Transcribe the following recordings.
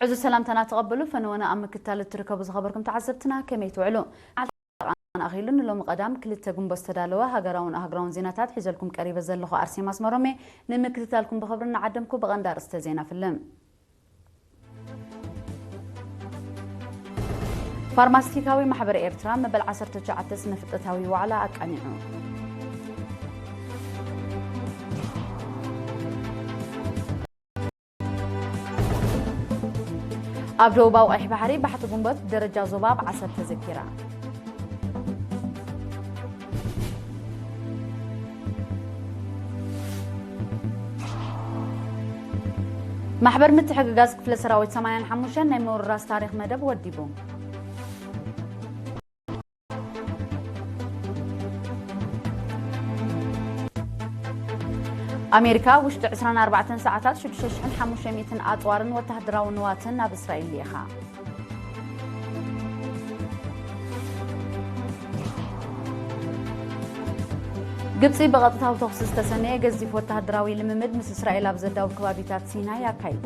ሕዚ ሰላምታና ተቐበሉ። ፈነወና ኣብ ምክትታል እትርከቡ ዝኸበርኩም ተዓዘብትና ከመይ ትውዕሉ? መዓልቲ ኣኺሉ ንሎሚ ቀዳም ክልተ ግንቦት ዝተዳለወ ሃገራውን ኣህጉራውን ዜናታት ሒዘልኩም ቀሪበ ዘለኹ ኣርሴማ ኣስመሮም እየ። ንምክትታልኩም ብኽብሪ እናዓደምኩ ብቐንዲ ኣርእስተ ዜና ፍልም። ፋርማሲቲካዊ ማሕበር ኤርትራ መበል ዓሰርተ ትሽዓተ ስነ ፍልጠታዊ ዋዕላ ኣቃኒዑ። ኣብ ደቡባዊ ቀይሕ ባሕሪ ባሕቲ ጉንበት ብደረጃ ዞባ ኣብ ዓሰብ ተዘኪራ። ማሕበር ምትሕግጋዝ ክፍለ ሰራዊት ሰማንያን ሓሙሽተን ናይ ምውርራስ ታሪኽ መደብ ወዲቡ። ኣሜሪካ ኣብ ውሽጢ ዕስራን ኣርባዕተን ሰዓታት ሽዱሽተ ሽሕን ሓሙሽተ ሚእትን ኣጽዋርን ወተሃደራዊ ንዋትን ናብ እስራኤል ልኢኻ። ግብጺ ብቐጥታዊ ተኹሲ ዝተሰነየ ገዚፍ ወተሃደራዊ ልምምድ ምስ እስራኤል ኣብ ዘዳውብ ከባቢታት ሲናይ ኣካይዳ።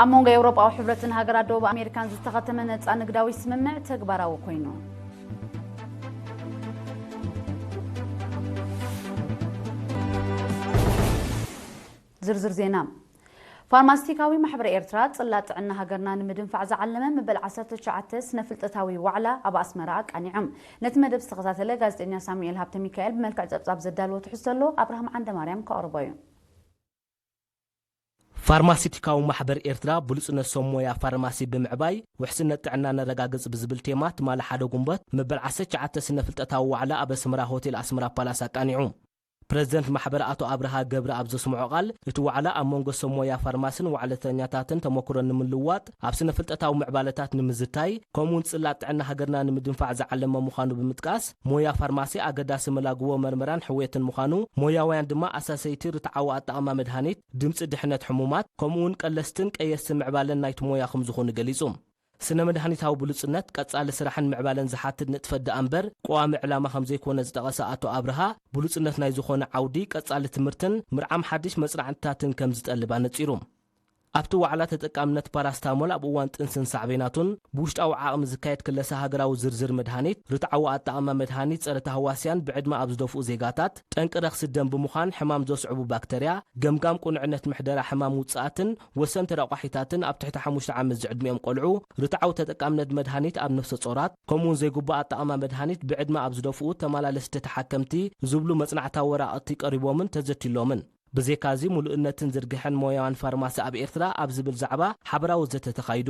ኣብ መንጎ ኤውሮጳዊ ሕብረትን ሃገራት ደቡብ ኣሜሪካን ዝተኸተመ ነጻ ንግዳዊ ስምምዕ ተግባራዊ ኮይኑ። ዝርዝር ዜና። ፋርማሲቲካዊ ማሕበር ኤርትራ ጽላት ጥዕና ሃገርና ንምድንፋዕ ዝዓለመ መበል ዓሰርተ ትሽዓተ ስነ ፍልጠታዊ ዋዕላ ኣብ ኣስመራ ኣቃኒዖም። ነቲ መደብ ዝተኸታተለ ጋዜጠኛ ሳሙኤል ሃብተ ሚካኤል ብመልክዕ ጸብጻብ ዘዳለዎ ትሕዝቶ ኣሎ፣ ኣብርሃም ዓንደ ማርያም ከቕርቦ እዩ። ፋርማሲቲካዊ ማሕበር ኤርትራ ብሉጽነት ሰብ ሞያ ፋርማሲ ብምዕባይ ውሕስነት ጥዕና ነረጋግጽ ብዝብል ቴማ ትማሊ ሓደ ጉንበት መበል ዓሰርተ ትሽዓተ ስነ ፍልጠታዊ ዋዕላ ኣብ ኣስመራ ሆቴል ኣስመራ ፓላስ ኣቃኒዑ። ፕረዚደንት ማሕበር ኣቶ ኣብርሃ ገብረ ኣብ ዘስምዖ ቃል፣ እቲ ዋዕላ ኣብ መንጎ ሰብ ሞያ ፋርማስን ዋዕለተኛታትን ተመክሮ ንምልውዋጥ፣ ኣብ ስነ ፍልጠታዊ ምዕባለታት ንምዝታይ፣ ከምኡውን ጽላት ጥዕና ሃገርና ንምድንፋዕ ዝዓለመ ምዃኑ ብምጥቃስ፣ ሞያ ፋርማሲ ኣገዳሲ መላግቦ መርመራን ሕውየትን ምዃኑ፣ ሞያውያን ድማ ኣሳሰይቲ ርትዓዊ ኣጠቓቕማ መድሃኒት፣ ድምጺ ድሕነት ሕሙማት፣ ከምኡውን ቀለስትን ቀየስቲ ምዕባለን ናይቲ ሞያ ከም ዝኾኑ ገሊጹ። ስነ መድሃኒታዊ ብሉጽነት ቀጻሊ ስራሕን ምዕባለን ዝሓትት ንጥፈት ደኣ እምበር ቀዋሚ ዕላማ ከም ዘይኮነ ዝጠቐሰ ኣቶ ኣብርሃ፣ ብሉጽነት ናይ ዝኾነ ዓውዲ ቀጻሊ ትምህርትን ምርዓም ሓድሽ መጽናዕትታትን ከም ዝጠልብ ኣነጺሩ። ኣብቲ ዋዕላ ተጠቃምነት ፓራስታሞል ኣብ እዋን ጥንስን ሳዕቤናቱን፣ ብውሽጣዊ ዓቕሚ ዝካየድ ክለሳ ሃገራዊ ዝርዝር መድሃኒት፣ ርትዓዊ ኣጠቓቕማ መድሃኒት ጸረ ታህዋስያን ብዕድመ ኣብ ዝደፍኡ ዜጋታት፣ ጠንቂ ረኽሲ ደም ብምዃን ሕማም ዘስዕቡ ባክተርያ፣ ገምጋም ቅኑዕነት ምሕደራ ሕማም ውጽኣትን ወሰንቲ ረቋሒታትን ኣብ ትሕቲ ሓሙሽተ ዓመት ዝዕድሚኦም ቆልዑ፣ ርትዓዊ ተጠቃምነት መድሃኒት ኣብ ነፍሰ ጾራት፣ ከምኡውን ዘይግቡእ ኣጠቓቕማ መድሃኒት ብዕድመ ኣብ ዝደፍኡ ተመላለስቲ ተሓከምቲ ዝብሉ መጽናዕታዊ ወራቕቲ ቀሪቦምን ተዘትይሎምን። ብዘይካዚ፣ ምሉእነትን ዝርግሐን ሞያውያን ፋርማሲ ኣብ ኤርትራ ኣብ ዝብል ዛዕባ ሓበራዊ ዘተ ተኻይዱ።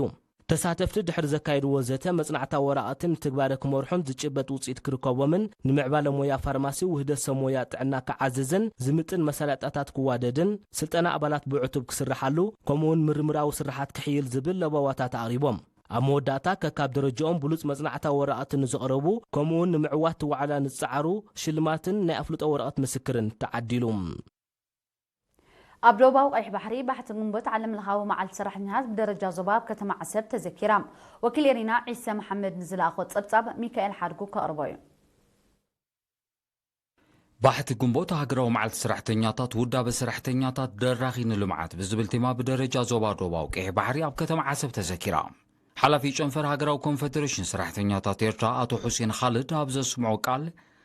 ተሳተፍቲ ድሕሪ ዘካየድዎ ዘተ፣ መጽናዕታዊ ወራቕቲ ንትግባረ ክመርሑን ዝጭበጥ ውጽኢት ክርከቦምን፣ ንምዕባለ ሞያ ፋርማሲ ውህደት ሰብ ሞያ ጥዕና ክዓዝዝን ዝምጥን መሳለጥያታት ክዋደድን፣ ስልጠና ኣባላት ብዕቱብ ክስርሓሉ፣ ከምኡውን ምርምራዊ ስርሓት ክሕይል ዝብል ለበዋታት ኣቕሪቦም። ኣብ መወዳእታ፣ ከካብ ደረጃኦም ብሉጽ መጽናዕታዊ ወረቐቲ ንዘቕረቡ፣ ከምኡውን ንምዕዋት እቲ ዋዕላ ንዝጸዓሩ ሽልማትን ናይ ኣፍልጦ ወረቐት ምስክርን ተዓዲሉ። ኣብ ደቡባዊ ቀይሕ ባሕሪ ባሕቲ ግንቦት ዓለምለኻዊ መዓልቲ ሰራሕተኛታት ብደረጃ ዞባ ኣብ ከተማ ዓሰብ ተዘኪራ። ወኪል ኤሪና ዒሰ መሓመድ ንዝለኣኾ ጸብጻብ ሚካኤል ሓድጉ ከቕርቦ እዩ። ባሕቲ ግንቦት ሃገራዊ መዓልቲ ሰራሕተኛታት ውዳበ ሰራሕተኛታት ደራኺ ንልምዓት ብዝብል ቴማ ብደረጃ ዞባ ደቡባዊ ቀይሕ ባሕሪ ኣብ ከተማ ዓሰብ ተዘኪራ። ሓላፊ ጨንፈር ሃገራዊ ኮንፈደሬሽን ሰራሕተኛታት ኤርትራ ኣቶ ሑሴን ኻልድ ኣብ ዘስምዖ ቃል፣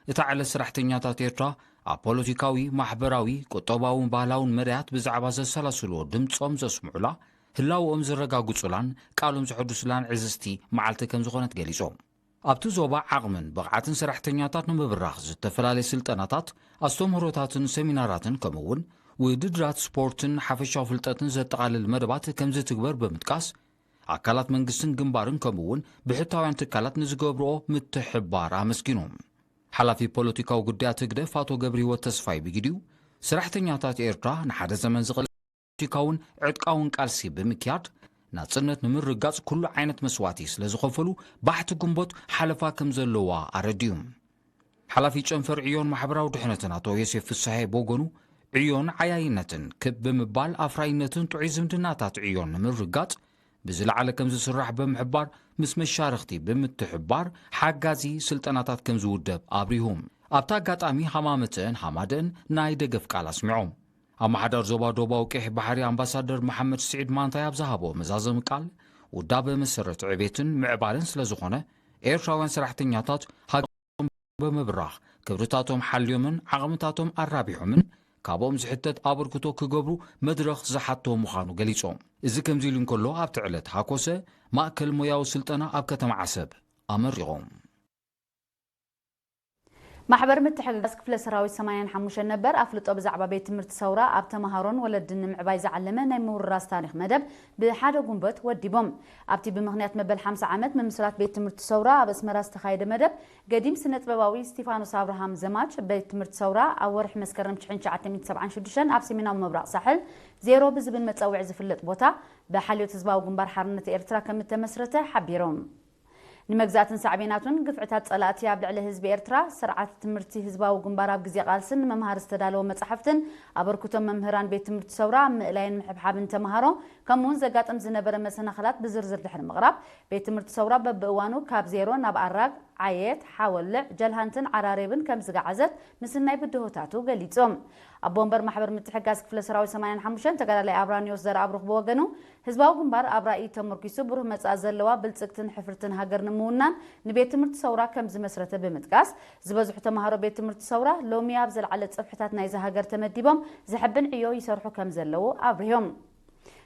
እታ ዕለት ሰራሕተኛታት ኤርትራ ኣብ ፖለቲካዊ፣ ማሕበራዊ፣ ቁጠባውን ባህላውን መዳያት ብዛዕባ ዘሰላስልዎ ድምጾም ዘስምዑላ፣ ህላውኦም ዘረጋግጹላን ቃሎም ዘሐድሱላን ዕዝዝቲ መዓልቲ ከም ዝኾነት ገሊጾም። ኣብቲ ዞባ ዓቕምን ብቕዓትን ሰራሕተኛታት ንምብራኽ ዝተፈላለየ ስልጠናታት፣ ኣስተምህሮታትን ሰሚናራትን ከምኡ እውን ውድድራት ስፖርትን ሓፈሻዊ ፍልጠትን ዘጠቓልል መደባት ከም ዝትግበር ብምጥቃስ፣ ኣካላት መንግስትን ግንባርን ከምኡ እውን ብሕታውያን ትካላት ንዝገብርኦ ምትሕብባር ኣመስጊኑ። ሓላፊ ፖለቲካዊ ጉዳያት ህግደፍ ኣቶ ገብረህይወት ተስፋይ ብግዲኡ፣ ሰራሕተኛታት ኤርትራ ንሓደ ዘመን ዝቐለለ ፖለቲካውን ዕጥቃውን ቃልሲ ብምክያድ፣ ናጽነት ንምርግጋጽ ኩሉ ዓይነት መስዋእቲ ስለ ዝኸፈሉ፣ ባሕቲ ግንቦት ሓለፋ ከም ዘለዋ ኣረዲኡ። ሓላፊ ጨንፈር ዕዮን ማሕበራዊ ድሕነትን ኣቶ ዮሴፍ ፍስሃየ ብወገኑ፣ ዕዮን ዓያይነትን ክብ ብምባል ኣፍራይነትን ጥዑይ ዝምድናታት ዕዮን ንምርግጋጽ፣ ብዝለዓለ ከም ዝስራሕ ብምሕባር፣ ምስ መሻርኽቲ ብምትሕብባር ሓጋዚ ስልጠናታት ከም ዝውደብ ኣብሪሁ። ኣብቲ ኣጋጣሚ ሃማመተን ሃማደን ናይ ደገፍ ቃል ኣስሚዖም። ኣመሓዳር ዞባ ደቡባዊ ቀይሕ ባሕሪ ኣምባሳደር መሓመድ ስዒድ ማንታይ ኣብ ዝሃቦ መዛዘሚ ቃል፣ ውዳበ መሰረት ዕቤትን ምዕባለን ስለ ዝኾነ፣ ኤርትራውያን ሰራሕተኛታት ሃገሮም ብምብራኽ፣ ክብርታቶም ሓልዮምን ዓቕምታቶም ኣራቢሖምን፣ ካብኦም ዝሕተት ኣበርክቶ ክገብሩ መድረኽ ዝሓቶ ምዃኑ ገሊጾም። እዚ ከምዚ ኢሉ እንከሎ፣ ኣብቲ ዕለት ሃኮሰ ማእከል ሞያዊ ስልጠና ኣብ ከተማ ዓሰብ ኣመሪቖም። ማሕበር ምትሕግጋዝ ክፍለ ሰራዊት ሰማንያን ሓሙሽተን ነበር ኣፍልጦ ብዛዕባ ቤት ትምህርቲ ሰውራ ኣብ ተምሃሮን ወለድን ንምዕባይ ዝዓለመ ናይ ምውርራስ ታሪኽ መደብ ብሓደ ጉንበት ወዲቦም። ኣብቲ ብምኽንያት መበል ሓምሳ ዓመት ምምስራት ቤት ትምህርቲ ሰውራ ኣብ ኣስመራ ዝተኻየደ መደብ፣ ገዲም ስነ ጥበባዊ ስቲፋኖስ ኣብርሃም ዘማች፣ ቤት ትምህርቲ ሰውራ ኣብ ወርሒ መስከረም ሽሕን ትሽዓተ ሚእትን ሰብዓን ሽዱሽተን ኣብ ሰሜናዊ ምብራቕ ሳሕል ዜሮ ብዝብል መጸውዒ ዝፍለጥ ቦታ ብሓልዮት ህዝባዊ ግንባር ሓርነት ኤርትራ ከም እተመስረተ ሓቢሮም። ንመግዛእትን ሳዕቤናቱን ግፍዕታት ጸላእቲ ኣብ ልዕሊ ህዝቢ ኤርትራ፣ ስርዓት ትምህርቲ ህዝባዊ ግንባር ኣብ ግዜ ቃልስን ንመምሃሪ ዝተዳለወ መጻሕፍትን ኣበርክቶ መምህራን ቤት ትምህርቲ ሰውራ ኣብ ምእላይን ምሕብሓብን ተምሃሮ፣ ከምኡውን ዘጋጥም ዝነበረ መሰናኽላት ብዝርዝር ድሕሪ ምቕራብ፣ ቤት ትምህርቲ ሰውራ በብእዋኑ ካብ ዜሮ ናብ ኣራግ፣ ዓየት፣ ሓወልዕ፣ ጀልሃንትን ዓራሬብን ከም ዝገዓዘት ምስናይ ብድሆታቱ ገሊጹ። ኣቦ ወንበር ማሕበር ምትሕጋዝ ክፍለ ሰራዊት ሰማንያን ሓሙሽተን ተጋዳላይ ኣብራኒዮስ ዘርኣብሩኽ ብወገኑ፣ ህዝባዊ ግንባር ኣብ ራእይ ተመርኪሱ ብሩህ መጻኢ ዘለዋ ብልጽግትን ሕፍርትን ሃገር ንምውናን ንቤት ትምህርቲ ሰውራ ከም ዝመስረተ ብምጥቃስ፣ ዝበዝሑ ተምሃሮ ቤት ትምህርቲ ሰውራ ሎሚ ኣብ ዘለዓለ ጽፍሕታት ናይዚ ሃገር ተመዲቦም ዘሐብን ዕዮ ይሰርሑ ከም ዘለዉ ኣብሪሆም።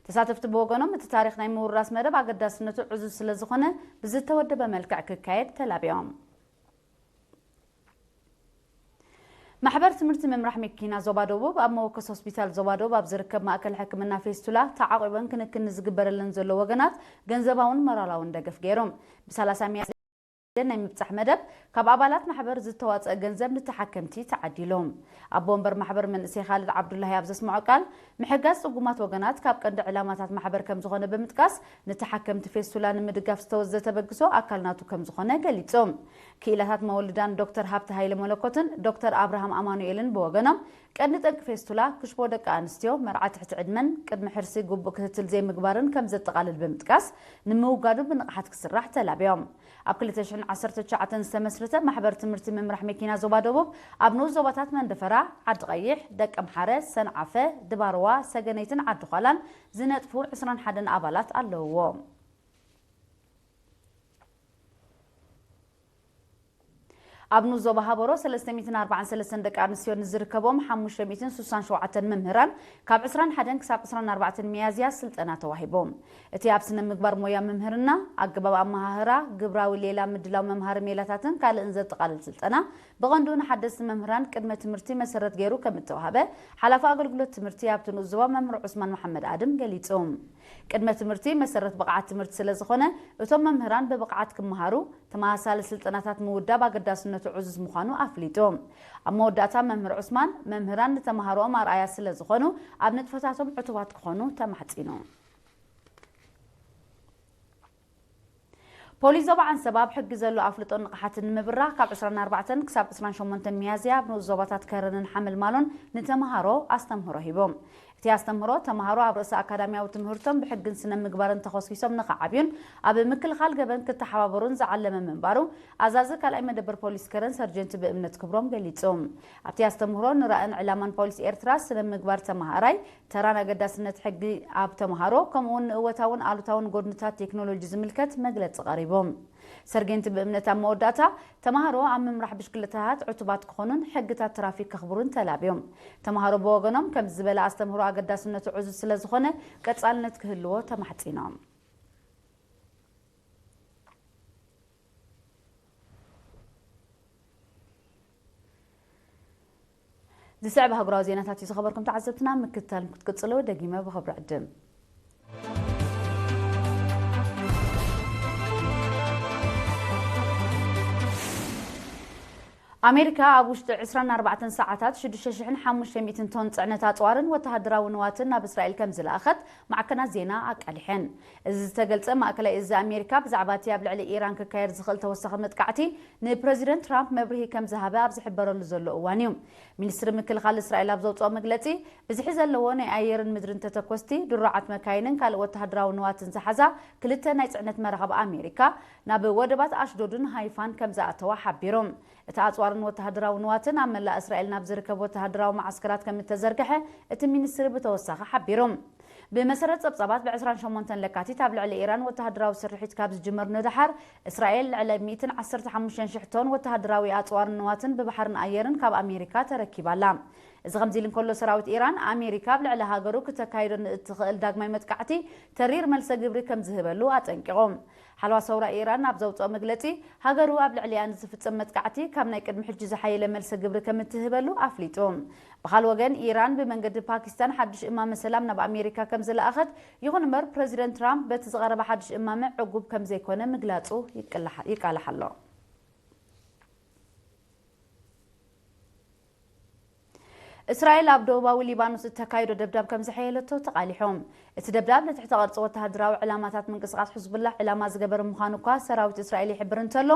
ተሳተፍቲ ብወገኖም፣ እቲ ታሪኽ ናይ ምውራስ መደብ ኣገዳስነቱ ዕዙዝ ስለ ዝኾነ ብዝተወደበ መልክዕ ክካየድ ተላቢዮም። ማሕበር ትምህርቲ ምምራሕ መኪና ዞባ ደቡብ ኣብ መወከሲ ሆስፒታል ዞባ ደቡብ ኣብ ዝርከብ ማእከል ሕክምና ፌስቱላ ተዓቒበን ክንክን ንዝግበረለን ዘሎ ወገናት ገንዘባውን መራላውን ደገፍ ገይሩ። ብ30 ሚያዝያ ናይ ምብጻሕ መደብ ካብ ኣባላት ማሕበር ዝተዋጸአ ገንዘብ ንተሓከምቲ ተዓዲሉ። ኣቦ ወንበር ማሕበር መንእሰይ ካልድ ዓብዱላሂ ኣብ ዘስምዖ ቃል፣ ምሕጋዝ ጽጉማት ወገናት ካብ ቀንዲ ዕላማታት ማሕበር ከም ዝኾነ ብምጥቃስ፣ ንተሓከምቲ ፌስቱላ ንምድጋፍ ዝተወዘ ተበግሶ ኣካል ናቱ ከም ዝኾነ ገሊጹ። ክኢላታት መወልዳን ዶክተር ሃብተ ሃይለ መለኮትን ዶክተር ኣብርሃም ኣማኑኤልን ብወገኖም፣ ቀንዲ ጠንቂ ፌስቱላ ክሽቦ ደቂ ኣንስትዮ፣ መርዓ ትሕቲ ዕድመን ቅድሚ ሕርሲ ግቡእ ክትትል ዘይምግባርን ከም ዘጠቓልል ብምጥቃስ፣ ንምውጋዱ ብንቕሓት ክስራሕ ተላብዮም። ኣብ ክልተ ሽሕን ዓሰርተ ትሽዓተን ዝተመስረተ ማሕበር ትምህርቲ ምምራሕ መኪና ዞባ ደቡብ፣ ኣብ ንኡስ ዞባታት መንደፈራ፣ ዓዲ ቀይሕ፣ ደቀምሓረ፣ ሰንዓፈ፣ ድባርዋ፣ ሰገነይትን ዓዲ ዃላን ዝነጥፉ ዕስራን ሓደን ኣባላት ኣለውዎ። ኣብ ንኡስ ዞባ ሃበሮ ሰለስተ ሚእትን ኣርባዓን ሰለስተን ደቂ ኣንስትዮ ንዝርከቦም ሓሙሽተ ሚእትን ስሳን ሸውዓተን መምህራን ካብ ዕስራን ሓደን ክሳብ ዕስራን ኣርባዕተን ሚያዝያ ስልጠና ተዋሂቦም። እቲ ኣብ ስነ ምግባር ሞያ መምህርና፣ ኣገባብ ኣመሃህራ፣ ግብራዊ ሌላ ምድላው መምሃሪ ሜላታትን ካልእን ዘጠቓልል ስልጠና ብቐንዱ ንሓደስቲ መምህራን ቅድመ ትምህርቲ መሰረት ገይሩ ከም እተዋህበ ሓላፊ ኣገልግሎት ትምህርቲ ኣብቲ ንኡስ ዞባ መምህር ዑስማን መሓመድ ኣድም ገሊጹ። ቅድመ ትምህርቲ መሰረት ብቕዓት ትምህርቲ ስለ ዝኾነ፣ እቶም መምህራን ብብቕዓት ክመሃሩ ተመሳሳሊ ስልጠናታት ምውዳብ ኣገዳስነቱ ዕዙዝ ምዃኑ ኣፍሊጡ። ኣብ መወዳእታ መምህር ዑስማን፣ መምህራን ንተምሃሮኦም ኣርኣያ ስለ ዝኾኑ፣ ኣብ ንጥፈታቶም ዕቱባት ክኾኑ ተማሕጺኑ። ፖሊስ ዞባ ዓንሰባ ኣብ ሕጊ ዘሎ ኣፍልጦን ንቕሓትን ንምብራኽ ካብ ዕስራን ኣርባዕተን ክሳብ ዕስራን ሸሞንተን ሚያዝያ ኣብ ንኡስ ዞባታት ከረንን ሓመልማሎን ንተምሃሮ ኣስተምህሮ ሂቦም። እቲ ኣስተምህሮ፣ ተምሃሮ ኣብ ርእሰ ኣካዳሚያዊ ትምህርቶም ብሕግን ስነ ምግባርን ተኾስኪሶም ንኽዓብዩን ኣብ ምክልኻል ገበን ክተሓባበሩን ዝዓለመ ምንባሩ፣ ኣዛዚ ካልኣይ መደበር ፖሊስ ከረን ሰርጀንት ብእምነት ክብሮም ገሊጹ። ኣብቲ ኣስተምህሮ፣ ንራእን ዕላማን ፖሊስ ኤርትራ፣ ስነ ምግባር ተመሃራይ፣ ተራን ኣገዳስነት ሕጊ ኣብ ተምሃሮ፣ ከምኡውን ንእወታውን ኣሉታውን ጎድንታት ቴክኖሎጂ ዝምልከት መግለጺ ቀሪቡ። ሰርጌንት ብእምነት ኣብ መወዳእታ፣ ተምሃሮ ኣብ ምምራሕ ብሽክለታታት ዕቱባት ክኾኑን ሕግታት ትራፊክ ከኽብሩን ተላብዮም። ተምሃሮ ብወገኖም፣ ከምዚ ዝበለ ኣስተምህሮ ኣገዳስነቱ ዕዙዝ ስለ ዝኾነ፣ ቀጻልነት ክህልዎ ተማሕጺኖም። ዝስዕብ ኣህጉራዊ ዜናታት እዩ ዝኸበርኩም ተዓዘብትና፣ ምክትታል ክትቅጽሉ ደጊመ ብኽብሪ ዕድም። ኣሜሪካ ኣብ ውሽጢ ዕስራን ኣርባዕተን ሰዓታት ሽዱሽተ ሽሕን ሓሙሽተ ሚእትን ቶን ጽዕነት ኣጽዋርን ወተሃደራዊ ንዋትን ናብ እስራኤል ከም ዝለኣኸት ማዕከናት ዜና ኣቃሊሐን። እዚ ዝተገልጸ፣ ማእከላይ እዚ ኣሜሪካ ብዛዕባ እቲ ኣብ ልዕሊ ኢራን ክካየድ ዝኽእል ተወሳኺ መጥቃዕቲ ንፕረዚደንት ትራምፕ መብርሂ ከም ዝሃበ ኣብ ዝሕበረሉ ዘሎ እዋን እዩ። ሚኒስትሪ ምክልኻል እስራኤል ኣብ ዘውጽኦ መግለጺ፣ ብዝሒ ዘለዎ ናይ ኣየርን ምድርን ተተኮስቲ፣ ድሩዓት መካይንን ካልእ ወተሃደራዊ ንዋትን ዝሓዛ ክልተ ናይ ጽዕነት መራኽብ ኣሜሪካ ናብ ወደባት ኣሽዶድን ሃይፋን ከም ዝኣተዋ ሓቢሩ። እቲ ኣጽዋርን ወተሃደራዊ ንዋትን ኣብ መላእ እስራኤል ናብ ዝርከብ ወተሃደራዊ መዓስከራት ከም እተዘርግሐ እቲ ሚኒስትሪ ብተወሳኺ ሓቢሩ። ብመሰረት ጸብጻባት፣ ብ ዕስራን ሸሞንተን ለካቲት ኣብ ልዕሊ ኢራን ወተሃደራዊ ስርሒት ካብ ዝጅመር ንደሓር፣ እስራኤል ልዕሊ ሚእትን ዓሰርተ ሓሙሽተን ሽሕ ቶን ወተሃደራዊ ኣጽዋርን ንዋትን ብባሕርን ኣየርን ካብ ኣሜሪካ ተረኪባ ኣላ። እዚ ከምዚ ኢሉ እንከሎ፣ ሰራዊት ኢራን፣ ኣሜሪካ ኣብ ልዕሊ ሃገሩ ክተካይዶ ንእትኽእል ዳግማይ መጥቃዕቲ ተሪር መልሰ ግብሪ ከም ዝህበሉ ኣጠንቂቑ። ሓለዋ ሰውራ ኢራን ኣብ ዘውፅኦ መግለፂ፣ ሃገሩ ኣብ ልዕሊኣ ንዝፍፀም መጥቃዕቲ ካብ ናይ ቅድሚ ሕጂ ዝሓየለ መልሰ ግብሪ ከም እትህበሉ ኣፍሊጡ። ብኻል ወገን፣ ኢራን ብመንገዲ ፓኪስታን ሓድሽ እማመ ሰላም ናብ ኣሜሪካ ከም ዝለኣኸት፣ ይኹን እምበር ፕረዚደንት ትራምፕ በቲ ዝቐረበ ሓድሽ እማመ ዕጉብ ከም ዘይኮነ ምግላፁ ይቅላሓ-፣ ይቃላሕ ኣሎ። እስራኤል ኣብ ደቡባዊ ሊባኖስ እተካይዶ ደብዳብ ከም ዝሐየለቶ ተቓሊሑ። እቲ ደብዳብ ንትሕተ ቅርጺ ወተሃደራዊ ዕላማታት ምንቅስቓስ ሕዝቡላህ ዕላማ ዝገበረ ምዃኑ እኳ ሰራዊት እስራኤል ይሕብር እንተሎ፣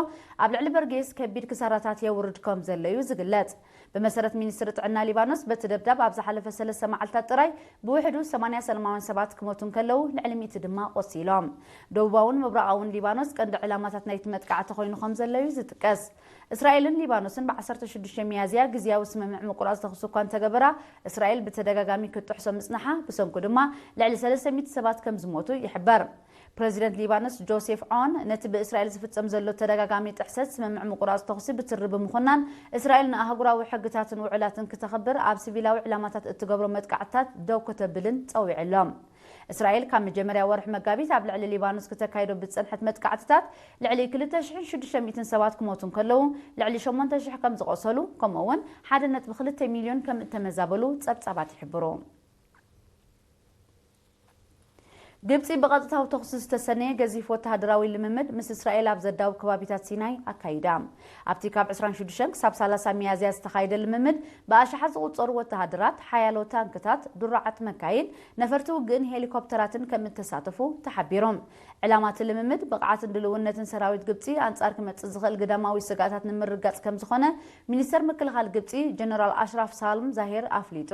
ኣብ ልዕሊ በርጌስ ከቢድ ክሳራታት የውርድ ከም ዘሎ እዩ ዝግለጽ። ብመሰረት ሚኒስትሪ ጥዕና ሊባኖስ፣ በቲ ደብዳብ ኣብ ዝሓለፈ ሰለስተ መዓልታት ጥራይ ብውሕዱ ሰማንያ ሰላማውያን ሰባት ክሞቱ እንከለዉ፣ ልዕሊ ሚእቲ ድማ ቆሲሎም። ደቡባውን ምብራቓውን ሊባኖስ ቀንዲ ዕላማታት ናይቲ መጥቃዕቲ ኮይኑ ከም ዘሎ እዩ ዝጥቀስ። እስራኤልን ሊባኖስን ብ ዓሰርተ ሽዱሽተ ሚያዝያ ግዝያዊ ስምምዕ ምቁራጽ ተኹሲ እኳ እንተገበራ፣ እስራኤል ብተደጋጋሚ ክትጥሕሶ ምጽንሓ፣ ብሰንኩ ድማ ልዕሊ ሰለስተ ሚእቲ ሰባት ከም ዝሞቱ ይሕበር። ፕረዚደንት ሊባኖስ ጆሴፍ ዖን፣ ነቲ ብእስራኤል ዝፍጸም ዘሎ ተደጋጋሚ ጥሕሰት ስምምዕ ምቁራጽ ተኹሲ ብትሪ ብምኹናን፣ እስራኤል ንኣህጉራዊ ሕግታትን ውዕላትን ክተኽብር፣ ኣብ ሲቪላዊ ዕላማታት እትገብሮ መጥቃዕትታት ደው ከተብልን ጸዊዑ ኣሎ። እስራኤል ካብ መጀመርያ ወርሒ መጋቢት ኣብ ልዕሊ ሊባኖስ ክተካይዶ ብዝጸንሐት መጥቃዕትታት፣ ልዕሊ ክልተ ሽሕን ሽዱሽተ ሚእትን ሰባት ክሞቱ እንከለዉ፣ ልዕሊ ሸሞንተ ሽሕ ከም ዝቖሰሉ፣ ከምኡ እውን ሓደ ነጥቢ ክልተ ሚልዮን ከም እተመዛበሉ ጸብጻባት ይሕብሩ። ግብጺ ብቐጥታዊ ተኹሲ ዝተሰነየ ገዚፍ ወተሃደራዊ ልምምድ ምስ እስራኤል ኣብ ዘዳውብ ከባቢታት ሲናይ ኣካይዳ። ኣብቲ ካብ ዕስራን ሽዱሽተን ክሳብ ሰላሳ ሚያዝያ ዝተኻየደ ልምምድ፣ ብኣሽሓት ዝቑጸሩ ወተሃደራት፣ ሓያሎ ታንክታት፣ ድሩዓት መካይን፣ ነፈርቲ ውግእን ሄሊኮፕተራትን ከም እተሳተፉ ተሓቢሩ። ዕላማ እቲ ልምምድ፣ ብቕዓትን ድልውነትን ሰራዊት ግብጺ ኣንጻር ክመጽእ ዝኽእል ግዳማዊ ስግኣታት ንምርግጋጽ ከም ዝኾነ፣ ሚኒስተር ምክልኻል ግብጺ ጀነራል ኣሽራፍ ሳልም ዛሄር ኣፍሊጡ።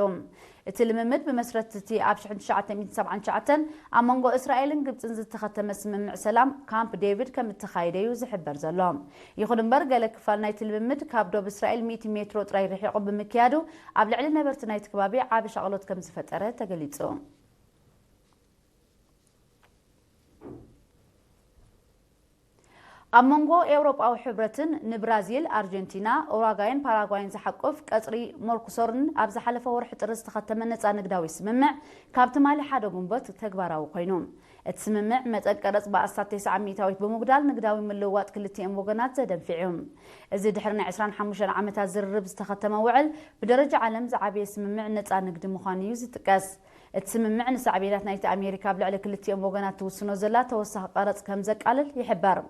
እቲ ልምምድ ብመስረት እቲ ኣብ ሽሕን ትሽዓተ ሚእትን ሰብዓን ትሽዓተን ኣብ መንጎ እስራኤልን ግብጽን ዝተኸተመ ስምምዕ ሰላም ካምፕ ዴቪድ ከም እተኻየደ እዩ ዝሕበር ዘሎ። ይኹን እምበር፣ ገለ ክፋል ናይቲ ልምምድ ካብ ዶብ እስራኤል ሚእቲ ሜትሮ ጥራይ ርሒቑ ብምክያዱ፣ ኣብ ልዕሊ ነበርቲ ናይቲ ከባቢ ዓቢ ሻቕሎት ከም ዝፈጠረ ተገሊጹ። ኣብ መንጎ ኤውሮጳዊ ሕብረትን ንብራዚል፣ ኣርጀንቲና፣ ኡራጓይን ፓራጓይን ዝሓቁፍ ቀጽሪ ሞርኩሶርን ኣብ ዝሓለፈ ወርሒ ጥሪ ዝተኸተመ ነጻ ንግዳዊ ስምምዕ፣ ካብ ትማሊ ሓደ ጉንበት ተግባራዊ ኮይኑ። እቲ ስምምዕ መጠን ቀረጽ ብኣስታት ተስዓ ሚእታዊት ብምጉዳል፣ ንግዳዊ ምልውዋጥ ክልቲኦም ወገናት ዘደንፍዕ እዩ። እዚ ድሕሪ ናይ ዕስራን ሓሙሽተን ዓመታት ዝርርብ ዝተኸተመ ውዕል፣ ብደረጃ ዓለም ዝዓበየ ስምምዕ ነጻ ንግዲ ምዃኑ እዩ ዝጥቀስ። እቲ ስምምዕ ንሳዕቤናት ናይቲ ኣሜሪካ ኣብ ልዕሊ ክልቲኦም ወገናት ትውስኖ ዘላ ተወሳኺ ቀረጽ ከም ዘቃልል ይሕበር።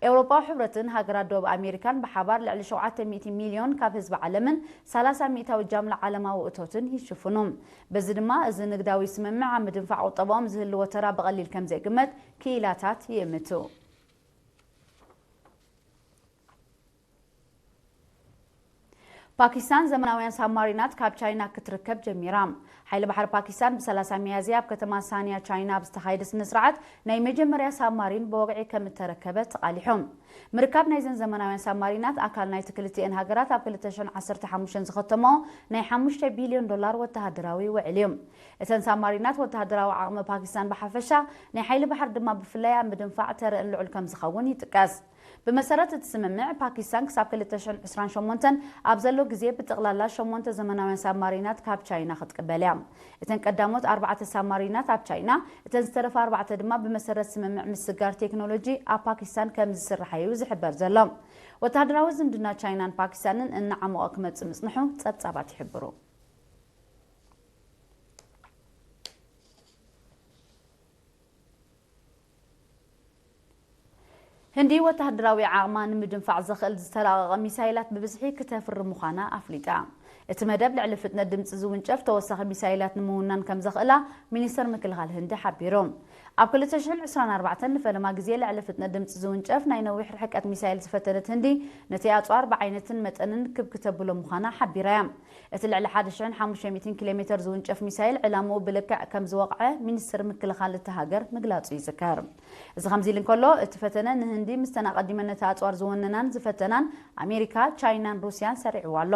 ኤውሮጳዊ ሕብረትን ሃገራት ደቡብ ኣሜሪካን ብሓባር ልዕሊ ሸውዓተ ሚእቲ ሚልዮን ካብ ህዝቢ ዓለምን ሰላሳ ሚእታዊ ጃምላ ዓለማዊ እቶትን ይሽፍኑ። በዚ ድማ፣ እዚ ንግዳዊ ስምምዕ ኣብ ምድንፋዕ ቁጠባኦም ዝህልዎ ተራ ብቐሊል ከም ዘይግመት ክኢላታት ይእምቱ። ፓኪስታን ዘመናውያን ሳብማሪናት ካብ ቻይና ክትርከብ ጀሚራ። ሓይሊ ባሕሪ ፓኪስታን ብ ሰላሳ ሚያዝያ ኣብ ከተማ ሳንያ ቻይና ኣብ ዝተኻየደ ስነ ስርዓት ናይ መጀመርያ ሳብማሪን ብወግዒ ከም እተረከበ ተቓሊሑ። ምርካብ ናይዘን ዘመናውያን ሳብማሪናት ኣካል ናይቲ ክልቲኤን ሃገራት ኣብ ክልተ ሽሕን ዓሰርተ ሓሙሽተን ዝኸተመኦ ናይ ሓሙሽተ ቢልዮን ዶላር ወተሃደራዊ ውዕል እዩ። እተን ሳብማሪናት ወተሃደራዊ ዓቕሚ ፓኪስታን ብሓፈሻ፣ ናይ ሓይሊ ባሕሪ ድማ ብፍላይ ኣብ ምድንፋዕ ተረእን ልዑል ከም ዝኸውን ይጥቀስ። ብመሰረት እቲ ስምምዕ፣ ፓኪስታን ክሳብ ክልተ ሽሕን ዕስራን ሸሞንተን ኣብ ዘሎ ግዜ ብጠቕላላ ሸሞንተ ዘመናውያን ሳብማሪናት ካብ ቻይና ክትቅበል እያ። እተን ቀዳሞት ኣርባዕተ ሳብማሪናት ኣብ ቻይና፣ እተን ዝተረፋ ኣርባዕተ ድማ ብመሰረት ስምምዕ ምስግጋር ቴክኖሎጂ ኣብ ፓኪስታን ከም ዝስርሓ እዩ ዝሕበር ዘሎ። ወተሃደራዊ ዝምድና ቻይናን ፓኪስታንን እናዓሞቐ ክመጽእ ምጽንሑ ጸብጻባት ይሕብሩ። ህንዲ ወተሃደራዊ ዓቕማ ንምድንፋዕ ዘኽእል ዝተራቐቐ ሚሳይላት ብብዝሒ ክተፍሪ ምዃና ኣፍሊጣ። እቲ መደብ ልዕሊ ፍጥነት ድምጺ ዝውንጨፍ ተወሳኺ ሚሳይላት ንምውናን ከም ዘኽእላ ሚኒስተር ምክልኻል ህንዲ ሓቢሩ። ኣብ ክልተ ሽሕን ዕስራን ኣርባዕተን ንፈለማ ግዜ ልዕሊ ፍጥነት ድምጺ ዝውንጨፍ ናይ ነዊሕ ርሕቀት ሚሳይል ዝፈተነት ህንዲ፣ ነቲ ኣጽዋር ብዓይነትን መጠንን ክብ ክተብሎ ምዃና ሓቢራ እያ። እቲ ልዕሊ ሓደ ሽሕን ሓሙሽተ ሚእትን ኪሎ ሜተር ዝውንጨፍ ሚሳይል ዕላምኡ ብልክዕ ከም ዝወቕዐ ሚኒስትር ምክልኻል እታ ሃገር ምግላጹ ይዝከር። እዚ ከምዚ ኢሉ እንከሎ፣ እቲ ፈተነ ንህንዲ ምስተን ኣቐዲመን ነቲ ኣጽዋር ዝወነናን ዝፈተናን ኣሜሪካ፣ ቻይናን ሩስያን ሰሪዕዋ ኣሎ።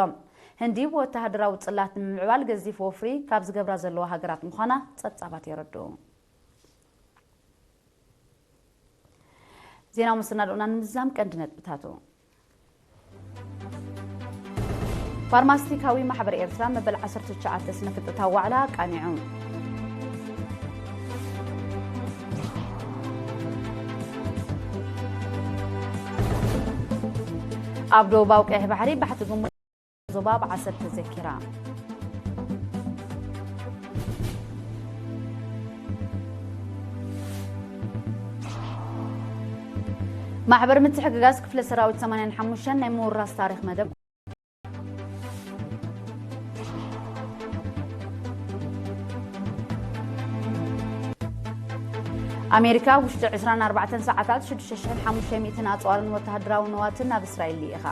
ህንዲ ብወተሃደራዊ ጽላት ንምምዕባል ገዚፍ ወፍሪ ካብ ዝገብራ ዘለዋ ሃገራት ምዃና ጸብጻባት የረድኡ። ዜናዊ መሰናዶና ንምዝዛም ቀንዲ ነጥብታቱ። ፋርማሲስቲካዊ ማሕበር ኤርትራ መበል ዓሰርተ ትሽዓተ ስነ ፍልጠታዊ ዋዕላ ኣቃኒዑ። ኣብ ደቡባዊ ቀይሕ ባሕሪ ባሕቲ ግሙ ዞባ ብዓሰብ ተዘኪራ። ማሕበር ምትሕግጋዝ ክፍለ ሰራዊት ሰማንያን ሓሙሽተን ናይ ምውራስ ታሪኽ መደብ። ኣሜሪካ ውሽጢ ዕስራን ኣርባዕተን ሰዓታት ሽዱሽተ ሽሕን ሓሙሽተ ሚእትን ኣጽዋርን ወተሃደራዊ ንዋትን ናብ እስራኤል ልኢኻ።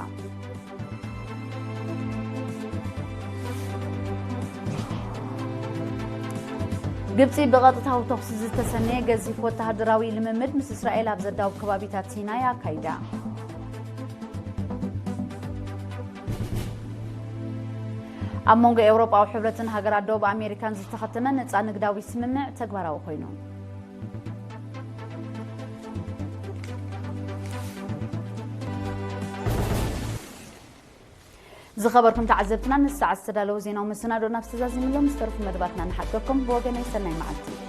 ግብጺ ብቐጥታዊ ተኹሲ ዝተሰነየ ገዚፍ ወተሃደራዊ ልምምድ ምስ እስራኤል ኣብ ዘዳውብ ከባቢታት ሲናይ ኣካይዳ። ኣብ መንጎ ኤውሮጳዊ ሕብረትን ሃገራት ደቡብ ኣሜሪካን ዝተኸተመ ነጻ ንግዳዊ ስምምዕ ተግባራዊ ኮይኑ። ዝኸበርኩም ተዓዘብትና፣ ንሰዓት ዝተዳለዉ ዜናዊ መሰናዶና ኣብ ዝተዛዚምሎም ዝተረፉ መደባትና ንሓቀኩም። ብወገነይ ሰናይ መዓልቲ።